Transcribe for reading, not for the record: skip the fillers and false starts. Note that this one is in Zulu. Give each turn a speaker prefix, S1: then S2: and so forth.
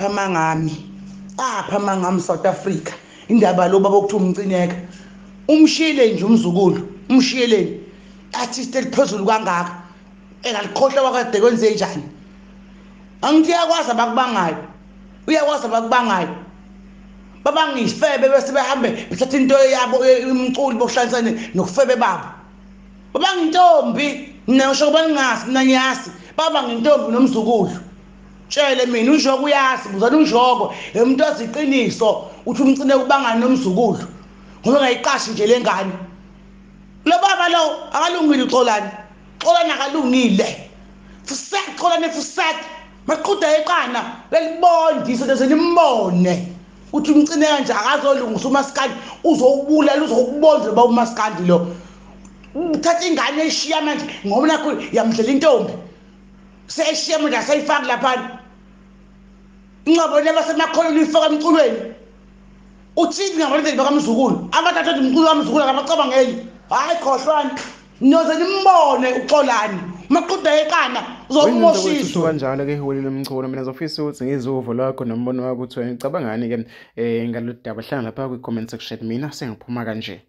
S1: Apha mangami, apha mangami South Africa, indaba lo baba okuthiwa uMcineka umshiyele nje umzukulu, umshiyeleni artist eliphezulu kangaka engalikhohlwa wakade kwenze njani. Angithi uyakwazi abakubangayo, uyakwazi abakubangayo, babangifebe bese behambe bethatha into yabo umculi bokuhlanganisane nokufebe babo. Babangintombi mina ngisho kuba ngingazi, mina ngiyazi baba ngintombi nomzukulu. Tshele mina uNjoko uyazi, buzana uNjoko umuntu waziqiniso uthi uMcineka ubangani nomzukulu ngoba engayiqashi nje lengane. Lo baba lo akalungile uXolani, Xolani akalungile. Fusek Xolani fusek, maqhuda eqana lelibonde iso leze nimbone. Uthi uMcineka nje akazolungisa umaskandi, uzowubulala uzowubonda lo umaskandi lo. Uthatha ingane eshiya manje ngoba nakho yamdlela intombi. Seyishiya manje asayifaki lapha. Ingcebo lebasemakholweni uyifaka emculweni. Uthini ngabalandeli bakamzukulu? Abathatha umculo kamzukulu akabacabangeli. Hayi khohlwani. Niyoze nimbone uXolani. Maqhuda eqana uzomoshiswa
S2: kanjalo ke Welile Mchunu. Mina ngizofisa ukuthi ngizwe uvo lwakho nombono wakho ukuthi wena ucabangani ke ngalolu daba. Hlala lapha kwi comment section, mina sengiphuma kanje.